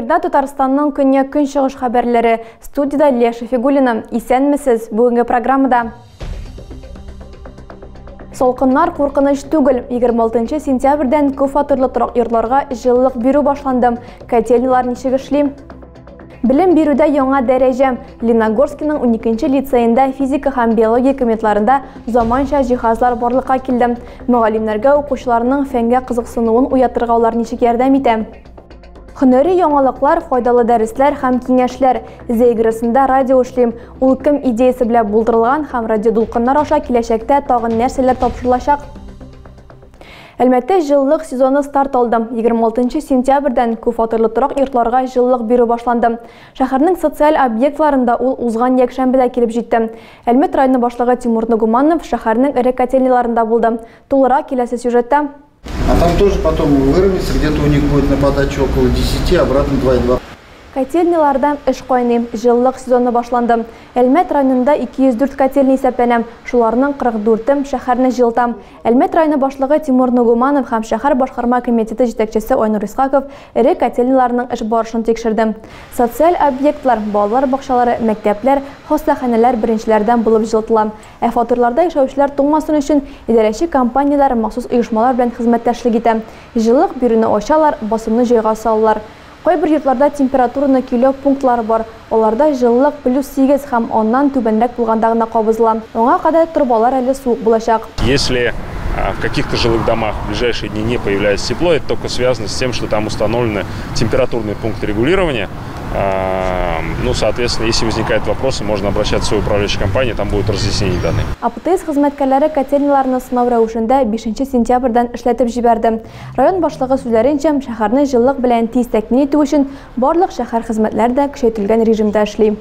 Эфирда Татарстанның көньяк-көнчыгыш хәбәрләре. Студиядә Лилия Шәфигуллина. Исәнмесез! Бүгенге программада Салкыннар куркыныч түгел. 26 сентябрьдән күп фатирлы торак йортларга җылылык бирү башланды. Котельныйлар ничек эшли? Белем бирүдә яңа дәрәҗә. Лениногорскиның 12 лицеенда физика һәм биология кабинетларында заманча җиһазлар барлыкка килде. Мөгаллимнәргә укучыларның фәнгә кызыксынуын уятырга алар ничек ярдәм итә? Һөнәри яңалыклар, файдалы дәресләр һәм киңәшләр. Зәй ГРЭСында радио эшлим. Ул кем идеясе белән булдырылган һәм радиодулкыннар аша киләчәктә тагын нәрсәләр тапшырылачак? Әлмәттә җылылык сезоны старт алды. 26 сентябрьдән күпфатирлы торак йортларга җылылык бирү башланды. Шәһәрнең социаль объектларында ул узган якшәмбедә килеп җитте. Әлмәт районы башлыгы Тимур Нугуманов шәһәрнең эре котельныйларында булды. Тулырак киләсе сюжетта. А там тоже потом выровняется, где-то у них будет на подачу около 10, обратно 2,2. Котельныйларда эш кайный. Җылылык сезоны башланды. Әлмәт районында 204 котельный исәпләнә. Шуларның 44-е шәһәрне җылыта. Әлмәт районы башлыгы Тимур Нугуманов һәм шәһәр башкарма комитеты җитәкчесе Айнур Исхаков эре котельныйларның эш барышын тикшерде. Социаль объектлар, балалар бакчалары, мәктәпләр, хастаханәләр беренчеләрдән булып җылытыла. Ә фатирларда яшәүчеләр туңмасын өчен идарәче компанияләр махсус оешмалар белән хезмәттәшлек итә. Җылылык бирүне ачалар, басымны җайга салалар. Кайбер йортларда температураны көйләү пунктлары бар. Аларда җылылык плюс 8 һәм аннан түбәнрәк булганда гына кабызыла. Аңа кадәр торбалар әле суык булачак. Если в каких-то жилых домах в ближайшие дни не появляется тепло, это только связано с тем, что там установлены температурные пункты регулирования. Ну, соответственно, если возникают вопросы, можно обращаться в свою управляющую компанию, там будут разъяснения даны. АПТС хезмәткәрләре котельныйларны сынау рәвешендә 5 сентябрьдән эшләтеп җибәрде. Район башлыгы сүзләренчә, шәһәрне җылылык белән тиз тәэмин итү өчен барлык шәһәр хезмәтләре дә көчәйтелгән режимда эшли.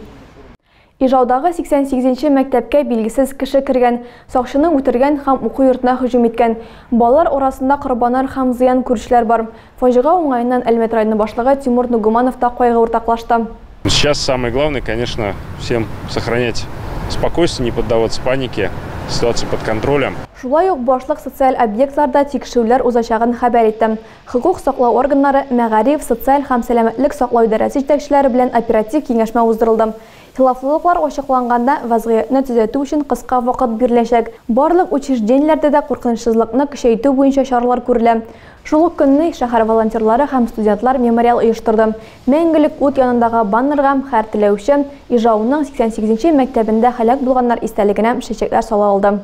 Ижаудагы 88 мәктәпкә билгесез кеше кергән, сакчыны үтергән һәм уку йортына һөҗүм иткән. Балалар арасында корбаннар һәм зыян күрүчеләр бар. Фаҗига уңаеннан Әлмәт районы башлыгы Тимур Нугуманов та кайгы уртаклашты. Сейчас самое главное, конечно, всем сохранять спокойствие, не поддаваться панике, ситуация под контролем. Шулай ук башлык социаль объектларда тикшерүләр узачагын хәбәр итте. Хокук саклау органнары, мәгариф, социаль һәм сәламәтлек саклау идарәсе җитәкчеләре белән оператив киңәшмә уздырылды. Хилафлылыклар ачыкланганда вазгыятьне төзәтү өчен кыска вакыт биреләчәк. Барлык учреждениеләрдә дә куркынычсызлыкны көчәйтү буенча чаралар күрелә. Шул ук көнне шәһәр волонтерлары һәм студентлар мемориал оештырды. Мәңгелек ут янындагы баннерга һәр теләүче Ижауның 88 мәктәбендә һәлак булганнар истәлегенә чәчәкләр сала алды.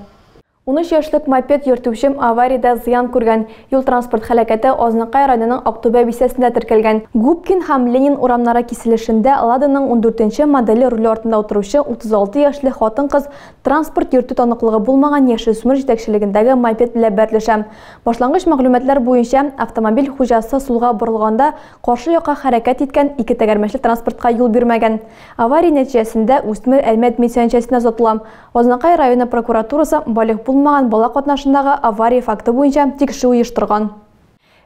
13 яшьлек мопед йөртүче авариядә зыян күргән. Юл-транспорт һәлакәте Азнакай районының Актүбә бистәсендә теркәлгән. Губкин һәм Ленин урамнары киселешендә Ладаның 14 моделе руле артында утыручы 36 яшьле хатын-кыз транспорт йөртү таныклыгы булмаган яшүсмер җитәкчелегендәге мопед белән бәрелешә. Башлангыч мәгълүматлар буенча, автомобиль хуҗасы сулга борылганда каршы якка хәрәкәт иткән ике тәгәрмәчле транспортка юл бирмәгән. Авария нәтиҗәсендә үсмер Әлмәт медсанчастена озатыла. Азнакай районы прокуратурасы балигъ булмаган бала катнашындагы авария факты буенча тикшерү оештырган.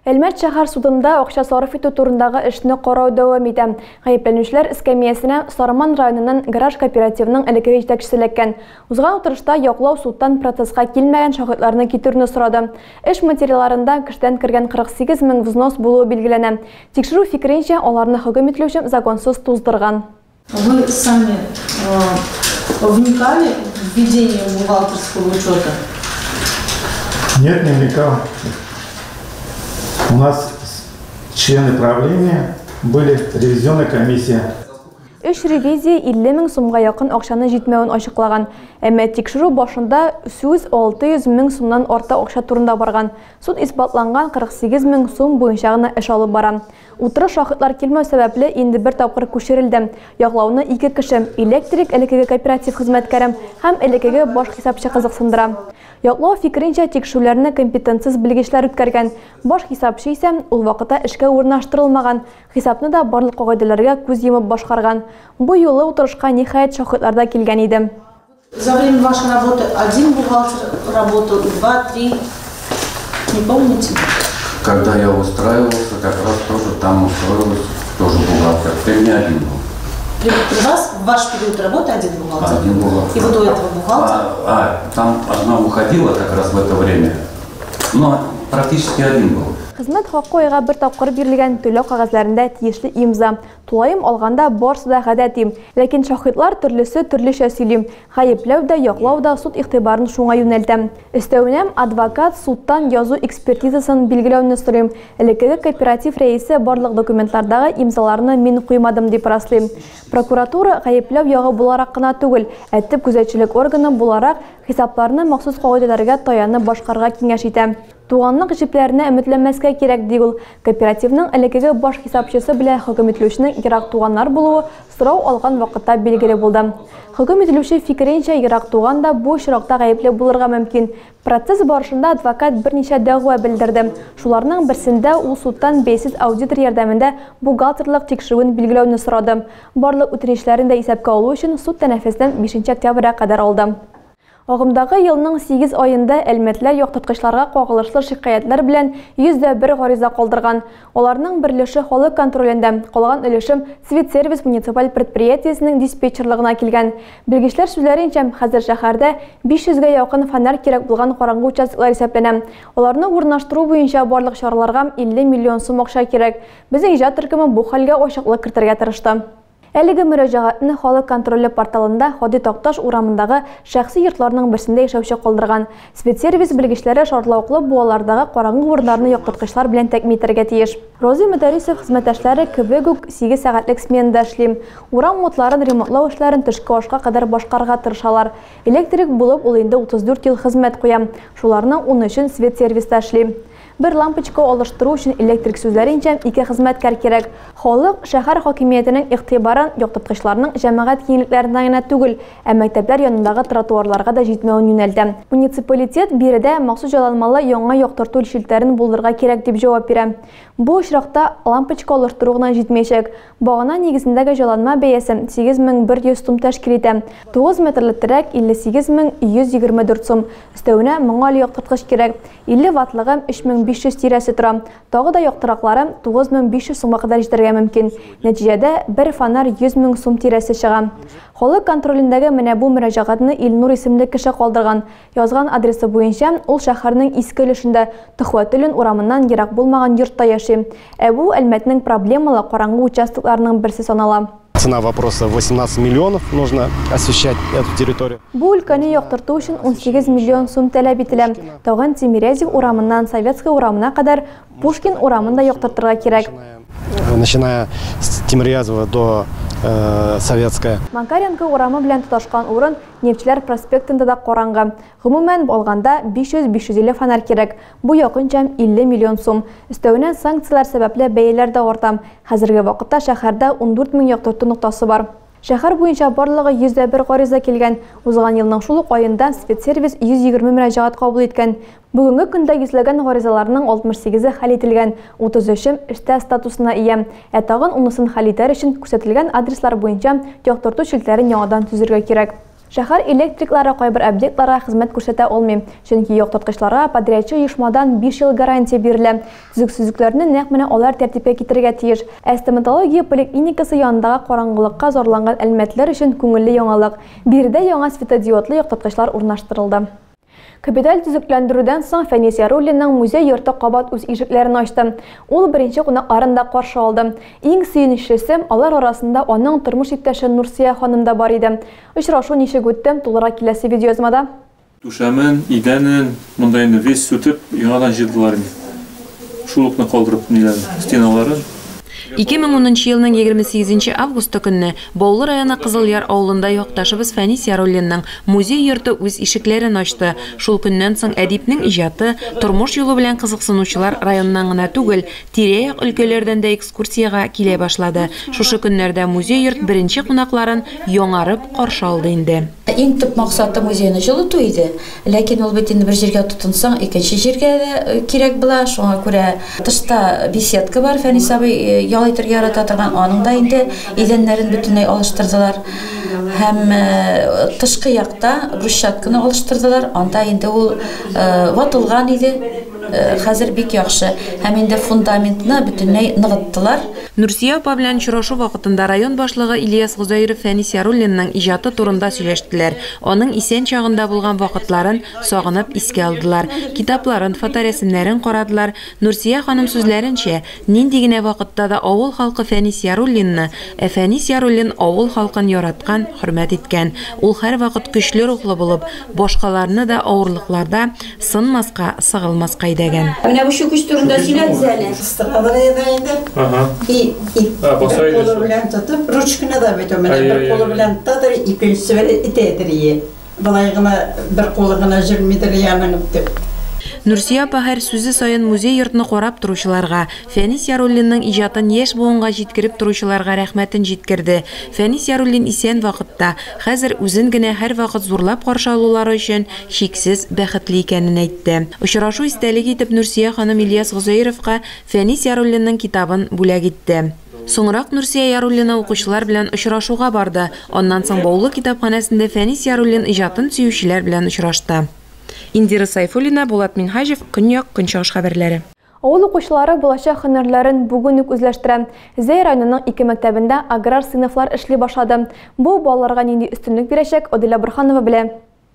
Әлмәт шәһәр судында акча сарыф итү турындагы эшне карау дәвам итә. Гаепләнүчеләр эскәмиясенә Сарман районының гараж кооперативының элеккеге җитәкчесе эләккән. Узган утырышта яклау судтан процесска килмәгән шаһитларны китерүне сорады. Эш материалларында кешедән кергән 48 мең взнос булуы билгеләнә. Тикшерү фикеренчә, аларны хөкем ителүче законсыз туздырган. Вы сами вникали в ведение бухгалтерского учета? Нет, не вникал. У нас члены правления были, ревизионная комиссия. Өч ревизия 50 мең сумга якын акчаны җитмәвен ачыклаган. Әмма тикшерү башында сүз 600 мең сумнан артык акча турында барган. Суд исбатланган 48 мең сум буенча гына эш алып бара. Утырыш шаһитлар килмәү сәбәпле инде бер тапкыр күчерелде. Яклауны ике кеше электрик, элеккеге кооператив хезмәткәре һәм элеккеге баш хисапчы кызыксындыра. Яклау фикеренчә, тикшерүләрне компетентсыз белгечләр үткәргән. Баш хисапчы исә ул вакытта эшкә урнаштырылмаган. Хисапны да барлык кагыйдәләргә күз йомып башкарган. Бу юлы утырышка ниһаять шаһитлар да килгән иде. За время вашей работы один бухгалтер работал, два, три, не помните? Когда я устраивался, как раз тоже там устроился, тоже бухгалтер. При мне один был. При вас, в ваш период работы один бухгалтер? Один бухгалтер. И вот у этого бухгалтера? Там одна уходила как раз в это время, но практически один был. Хезмәт хакы айга бер тапкыр бирелгән, түләү кәгазьләрендә тиешле имза. Тулаем алганда, барысы да гадәти. Ләкин шаһитлар төрлесе төрлечә сөйли. Гаепләү дә, яклау да суд игътибарын шуңа юнәлтә. Өстәвенә, адвокат судтан язу экспертизасын билгеләүне сорый. Элеккеге кооператив рәисе барлык документлардагы имзаларны мин куймадым дип раслый. Прокуратура гаепләү ягы буларак кына түгел, ә төп күзәтчелек органы буларак хисапларны махсус кагыйдәләргә таянып башкарырга киңәш итә. Туганлык җепләренә өметләнмәскә кирәк, ди ул. Кооперативның элеккеге баш хисапчысы белән хөкем ителүченең ерак туганнар булуы сорау алган вакытта билгеле булды. Хөкем ителүче фикеренчә, ерак туган да бу очракта гаепле булырга мөмкин. Процесс барышында адвокат берничә дәгъва белдерде. Шуларның берсендә ул судтан бәйсез аудитор ярдәмендә бухгалтерлык тикшерүен билгеләүне сорады. Барлык үтенечләрен дә исәпкә алу өчен суд тәнәфесне 5 октябрьгә кадәр алды. Агымдагы елның 8 аенда әлмәтләр яктырткычларга кагылышлы шикаятьләр белән 101 гариза калдырган. Аларның бер өлеше халык контролендә, калган өлеше Светсервис муниципаль предприятиесенең диспетчерлыгына килгән. Белгечләр сүзләренчә, хәзер шәһәрдә 500гә якын фонарь кирәк булган караңгы участоклар исәпләнә. Аларны урнаштыру буенча барлык чараларга 50 миллион сум акча кирәк. Безнең иҗат төркеме бу хәлгә ачыклык кертергә тырышты. Әлеге мөрәҗәгатьне халык контроле порталында Һади Такташ урамындагы шәхси йортларның берсендә яшәүче калдырган. Светсервис белгечләре шартлавыклы буалардагы караңгы урыннарны яктырткычлар белән тәэмин итәргә тиеш. Роза Мөдәррисов хезмәттәшләре кебек үк 8 сәгатьлек сменада эшли. Урам утларын ремонтлау эшләрен төшке ашка кадәр башкарырга тырышалар. Электрик булып ул инде 34 ел хезмәт куя. Шуларның 13-ен Светсервиста эшли. Бер лампочка алыштыру өчен электрик сүзләренчә 2 хезмәткәр кирәк. Халык шәһәр хакимиятенең игътибарын яктырткычларның җәмәгать киңлекләренә генә түгел, ә мәктәпләр янындагы тротуарларга да җитмәвен юнәлтә. Муниципалитет биредә махсус җайланмалы яңа яктырту челтәрен булдырырга кирәк дип җавап бирә. Бу очракта лампочка алыштыру гына җитмәячәк. Багана нигезендәге җайланма бәясе 8100 сум тәшкил итә. 9 метрлы терәк 58124 сум. Өстәвенә моңа әле яктырткыч кирәк. 50 ваттлыгы 3500 тирәсе тора. Тагы да яктыраклары 9500 сумга кадәр җитәргә мөмкин. Нәтиҗәдә бер фонарь 100 мең сум тирәсе чыга. Халык контролендәге менә бу мөрәҗәгатьне Илнур исемле кеше калдырган. Язган адресы буенча ул шәһәрнең иске өлешендә Төхвәтуллин урамыннан ерак булмаган йортта яши. Ә бу Әлмәтнең проблемалы караңгы участокларының берсе санала. Цена вопроса 18 миллионов, нужно освещать эту территорию. Бу өлкәне яктырту өчен 18 миллион сум таләп ителә. Тагын Тимирязев урамыннан Советская урамына кадәр Пушкин урамын да яктыртырга кирәк. Начиная с Тимирязева до Советская. Макаренко урамы белән тоташкан урын Нефтьчеләр проспектында да караңгы. Гомумән алганда 500-550 фонарь кирәк. Бу якынча 50 миллион сум. Өстәвенә санкцияләр сәбәпле бәяләр дә арта. Хәзерге вакытта шәһәрдә 14 мең яктырту ноктасы бар. Шәһәр буенча барлыгы 101 гариза килгән. Узган елның шул ук аенда Светсервис 120 мөрәҗәгать кабул иткән. Бүгенге көндә йөзләгән гаризаларның 68-е хәл ителгән, 33-е эштә статусына ия. Ә тагын 10-сын хәл итәр өчен күрсәтелгән адреслар буенча яктырту челтәрен яңадан төзергә кирәк. Шәһәр электриклары кайбер объектларга хезмәт күрсәтә алмый, чөнки яктырткычларга подрядчы оешмадан 5 ел гарантия бирелә. Төзексезлекләрне нәкъ менә алар тәртипкә китерергә тиеш. Ә стоматология поликлиникасы янындагы караңгылыкка зарланган әлмәтлеләр өчен күңелле яңалык. Биредә яңа светодиодлы яктырткычлар урнаштырылды. Капиталь төзекләндерүдән соң Фәнис Яруллинның музей йорты кабат үз ишекләрен ачты. Ул беренче кунакларын да каршы алды. Иң сөенечлесе, алар арасында аның тормыш иптәше Нурсия ханым да бар иде. Очрашу ничек үтте, тулырак киләсе видеоязмада. Түшәмен, идәнен, монда инде весь сүтеп, яңадан җыйдылар инде. Шул укны калдырып ниләрен, стеналарын. 2010 елның 28 августы көнне Баулы районы Кызылъяр авылында якташыбыз Фәнис Яруллинның музей йорты үз ишекләрен ачты. Шул көннән соң әдипнең иҗаты, тормыш юлы белән кызыксынучылар районнан гына түгел, тирә-як өлкәләрдән дә экскурсиягә килә башлады. Шушы көннәрдә музей йорт беренче кунакларын яңарып каршы алды инде. Иң төп максаты музейны җылыту иде. Ләкин ул бит инде бер җиргә тотынсаң, икенче җиргә дә кирәк була. Шуңа күрә тышта беседка бар, Фәнис абый ял итәргә ярата торган, аның да инде идәннәрен бөтенләй алыштырдылар. Һәм тышкы якта брусчатканы алыштырдылар. Анда инде ул ватылган иде. Хәзер бик яхшы. Һәм инде фундаментны бөтенләй ныгыттылар. Нурсия апа белән очрашу вакытында район башлыгы Ильяс Гозәеров Фәнис Яруллинның иҗаты турында сөйләштеләр. Аның исән чагында булган вакытларын сагынып искә алдылар. Китапларын, фоторәсемнәрен карадылар. Нурсия ханым сүзләренчә, нинди генә вакытта да авыл халкы Фәнис Яруллинны, ә Фәнис Яруллин авыл халкын яраткан, хөрмәт иткән. Ул һәрвакыт көчле рухлы булып, башкаларны да авырлыкларда сынмаска, сыгылмаска әйдәгән. Менә бу чүкеч турында сөйләгез әле. Кыстырадыр иде инде. И, и, бер кулы белән тотып, ручканы да бит менә бер кулы белән тотадыр, икенчесе белән итәдер ие. Болай гына бер кулы гына җөрмидер аның дип. Нурсия апа һәр сүзе саен музей-йортны карап торучыларга, Фәнис Яруллинның иҗатын яшь буынга җиткереп торучыларга рәхмәтен җиткерде. Фәнис Яруллин исән вакытта, хәзер үзен генә һәрвакыт зурлап каршы алулары өчен чиксез бәхетле икәнен әйтте. Очрашу истәлеге итеп Нурсия ханым Ильяс Гозәеровка Фәнис Яруллинның китабын бүләк итте. Соңрак Нурсия Яруллина укучылар белән очрашуга барды. Аннан соң Баулы китапханәсендә Фәнис Яруллин иҗатын сөючеләр белән очрашты. Индира Сайфуллина, Булат Минһаҗев, Көньяк Көнчыгыш хәбәрләре. Авыл укучылары булачак һөнәрләрен бүген үк үзләштерә. Зәй районының ике мәктәбендә аграр сыйныфлар эшли башлады. Бу балаларга нинди өстенлек бирәчәк, Адилә Борһанова белә.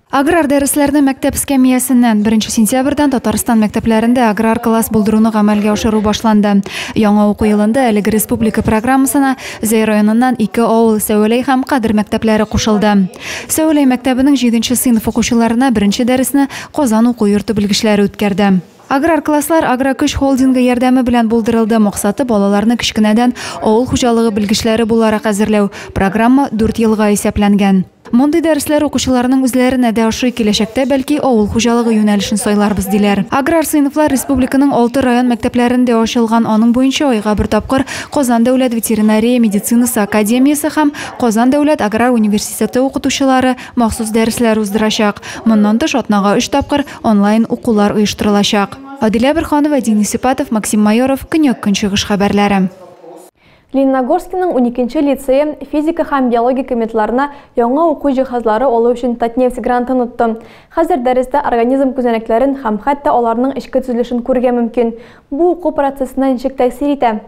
Аграр дәресләрне мәктәп эскәмиясеннән 1 сентябрьдән Татарстан мәктәпләрендә аграр класс булдыруны гамәлгә ашыру башланды. Яңа уку елында әлеге республика программасына Зәй районыннан ике авыл Сәвәләй һәм Кадер мәктәпләре кушылды. Сәвәләй мәктәбенең 7 сыйныф укучыларына беренче дәресне Казан уку йорты белгечләре үткәрде. Аграр класслар Агрокөч холдингы ярдәме белән булдырылды. Максаты балаларны кечкенәдән авыл хуҗалыгы белгечләре буларак әзерләү. Программа 4 елга исәпләнгән. Мондый дәресләр укучыларның үзләренә дә ошый, киләчәктә бәлки авыл хуҗалыгы юнәлешен сайларбыз диләр. Аграр сыйныфлар республиканың 6 район мәктәпләрендә ачылган. Аның буенча айга бер тапкыр Казан дәүләт ветеринария медицинасы академиясе һәм Казан дәүләт аграр университеты укытучылары махсус дәресләр уздырачак. Моннан тыш атнага 3 тапкыр онлайн укулар оештырылачак. Адилә Борһанова, Денис Ипатов, Максим Майоров, Көньяк Көнчыгыш хәбәрләре. Лениногорскиның 12нче лицее физика һәм биология кабинетларына яңа уку җиһазлары алу өчен Татнефть грантын отты. Хәзер дәрестә организм күзәнәкләрен һәм хәтта аларның эчке төзелешен күрергә мөмкин. Бу уку процессына ничек тәэсир итә?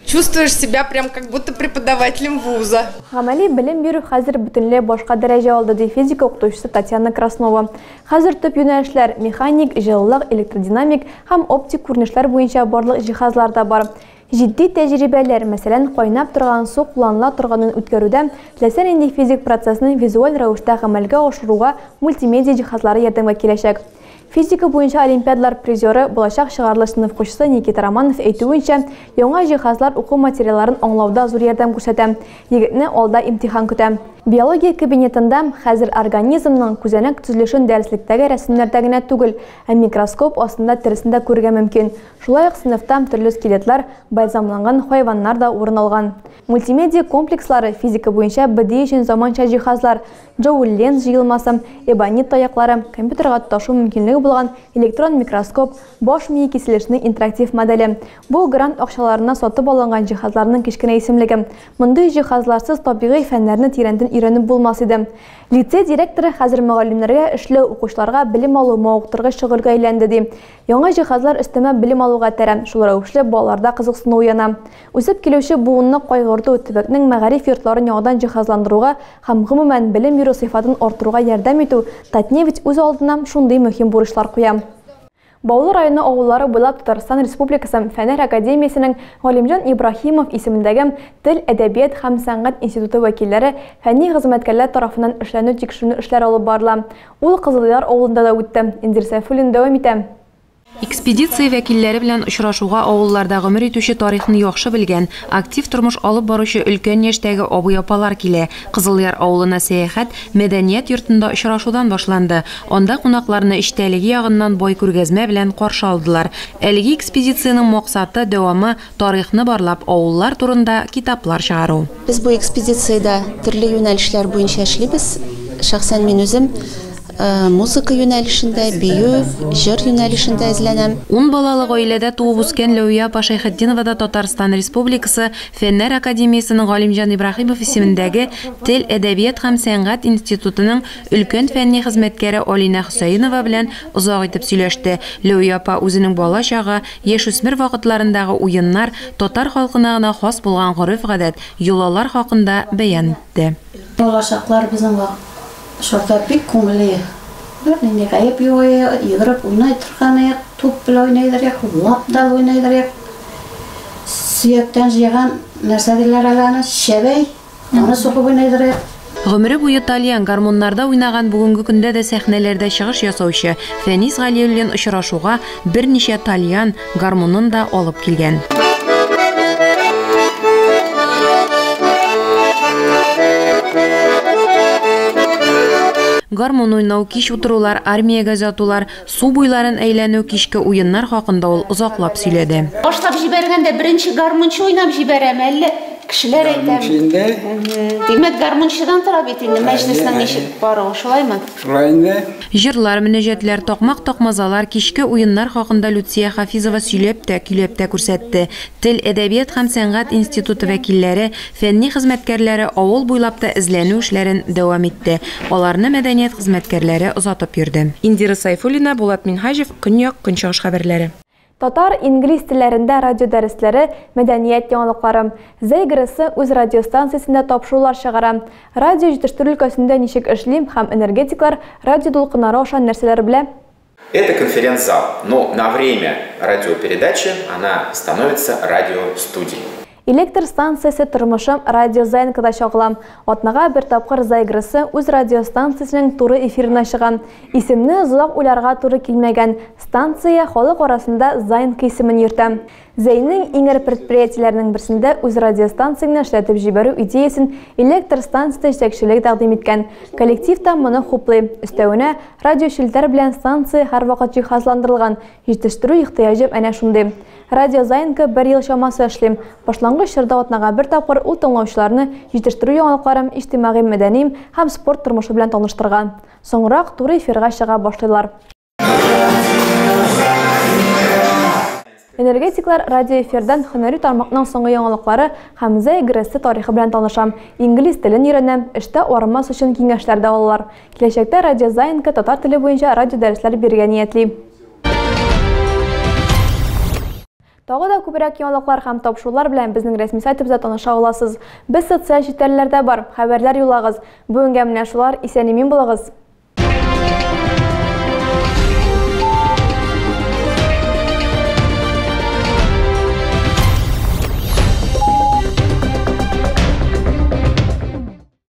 Чувствуешь себя прям как будто преподавателем вуза. Гамәли белем бирү хәзер бөтенләй башка дәрәҗә алды, ди физика укытучысы Татьяна Краснова. Хәзер төп юнәлешләр механик, җылылык, электродинамик һәм оптик күренешләр буенча барлык җиһазлар да бар. Җитди тәҗрибәләр, мәсәлән, кайнап торган су кулланыла торганын үткәрүдә теләсә нинди физик процессны визуаль рәвештә гамәлгә ашыруга мультимедиа җиһазлары ярдәмгә киләчәк. Физика буенча олимпиадалар призеры, булачак чыгарылыш сыйныф укучысы Никита Романов әйтүенчә, яңа җиһазлар уку материалларын аңлауда зур ярдәм күрсәтә. Егетне алда имтихан көтә. Биология кабинетында хәзер организмның күзәнәк төзелешен дәреслектәге рәсемнәрдә генә түгел, ә микроскоп астында тересендә күрергә мөмкин. Шулай ук сыйныфта төрле скелетлар, бальзамланган хайваннар да урын алган. Мультимедиа комплекслары физика буенча БДИ өчен заманча җиһазлар, Джоуль Ленц җыелмасы, эбонит таяклары, компьютерга тоташу мөмкинлеге булган электрон микроскоп, баш мие киселешенең интерактив моделе. Бу грант акчаларына сатып алынган җиһазларның кечкенә исемлеге. Мондый җиһазларсыз табигый фәннәрне тирәнтен өйрәнеп булмас иде. Лицей директоры хәзер мөгаллимнәргә эшләү, укучыларга белем алу мавыктыргыч шөгыльгә әйләнде, ди. Яңа җиһазлар өстәмә белем алуга этәрә, шул рәвешле балаларда кызыксыну уяна. Үсеп килүче буынны кайгырту, төбәкнең мәгариф йортларын яңадан җиһазландыруга һәм гомумән белем бирү сыйфатын арттыруга ярдәм итү Татнефть үз алдына шундый мөһим бурычлар куя. Баулы районы авыллары буйлап Татарстан Республикасы Фәннәр академиясенең Галимҗан Ибраһимов исемендәге Тел, әдәбият һәм сәнгать институты вәкилләре фәнни хезмәткәрләр тарафыннан эшләнү тикшеренү эшләре алып барыла. Ул Кызылъяр авылында да үтте. Индир Сәйфуллин дәвам итә. Экспедиция вәкилләре белән очрашуга авылларда гомер итүче тарихны яхшы белгән, актив тормыш алып баручы өлкән яшьтәге абый-апалар килә. Кызылъяр авылына сәяхәт мәдәният йортында очрашудан башланды. Анда кунакларны эчтәлеге ягыннан бай күргәзмә белән каршы алдылар. Әлеге экспедициянең максаты, дәвамы тарихны барлап, авыллар турында китаплар чыгару. Без бу экспедициядә төрле юнәлешләр буенча эшлибез. Шәхсән мин үзем Музыка юнәлешендә, бию, җыр юнәлешендә эзләнәм. Ун балалы гаиләдә туып үскән Ләүя апа Шәйхетдинова да Татарстан Республикасы Фәннәр академиясенең Галимҗан Ибраһимов исемендәге Тел, әдәбият һәм сәнгать институтының өлкән фәнни хезмәткәре Алинә Хөсәенова белән озак итеп сөйләште. Ләүя апа үзенең бала чагы, яшүсмер вакытларындагы уеннар, татар халкына гына хас булган гореф-гадәт, йолалар хакында бәян итте. Балачаклар безнең чорда бик күңелле. Бернинди гаеп юк, йөгереп уйнай торган идек, туп белән уйный идек, лапта уйный идек. Сөяктән җыйган нәрсә диләр әле аны, чәбәй, аны сугып уйный идек. Гомере буе тальян гармуннарда уйнаган, бүгенге көндә дә сәхнәләрдә чыгыш ясаучы Фәнис Галиуллин очрашуга берничә тальян гармунын да алып килгән. Гармун уйнау, кич утырулар, армиягә озатулар, су буйларын әйләнү, кичке уеннар хакында ул озаклап сөйләде. Башлап җибәргәндә беренче гармунчы уйнап җибәрәме, әллә кешеләр әйтәме? Димәк, гармунчыдан тора бит инде мәҗлеснең ничек баруы, шулаймы? Шулай инде. Җырлар, мөнәҗәтләр, такмак-такмазалар, кичке уеннар хакында Люция Хафизова сөйләп тә, көйләп тә күрсәтте. Тел, әдәбият һәм сәнгать институты вәкилләре, фәнни хезмәткәрләре авыл буйлап та эзләнү эшләрен дәвам итте. Аларны мәдәният хезмәткәрләре озатып йөрде. Индира Сайфуллина, Булат Минһаҗев, Көньяк, Көнчыгыш хәбәрләре. Татар, инглиз телләрендә радио дәресләре, мәдәният яңалыклары. Зәй ГРЭСы үз радиостанциясендә тапшырулар чыгара. Радио җитештерү өлкәсендә ничек эшли һәм энергетиклар радио дулкыннары аша нәрсәләр белә? Это конференц-зал, но на время радиопередачи она становится радиостудией. Электр станциясе тормышы радио Заинкада чагыла. Атнага бер тапкыр Зәй ГРЭСы үз радиостанциясенең туры эфирына чыга. Исемне озак уйларга туры килмәгән. Станция халык арасында Заинка исемен йөртә. Зәйнең иң эре предприятиеләренең берсендә үз радиостанцияңне эшләтеп җибәрү идеясен электр станциясе җитәкчелеге тәкъдим иткән. Коллектив та моны хуплый. Өстәвенә, радио челтәр белән станция һәрвакыт җиһазландырылган. Җитештерү ихтыяҗы әнә шундый. Радио Заинка бер ел чамасы эшли. Башлангыч чорда атнага бер тапкыр ул тыңлаучыларны җитештерү яңалыклары, иҗтимагый, мәдәни һәм спорт тормышы белән таныштырган. Соңрак туры эфирга чыга башлыйлар. Энергетиклар радио эфирдан һөнәри тармакның соңгы яңалыклары һәм Зәй ГРЭСы тарихы белән таныша. Инглиз телен өйрәнә, эштә арымас өчен киңәшләр дә алалар. Киләчәктә Радио Заинка татар теле буенча радио дәресләр бирергә ниятли. Тагы да күбрәк яңалыклар һәм тапшырулар белән безнең рәсми сайтыбызда таныша аласыз. Без социаль челтәрләрдә бар, хәбәрләр юллагыз. Бүгенгә менә шулар, исән-имин булыгыз.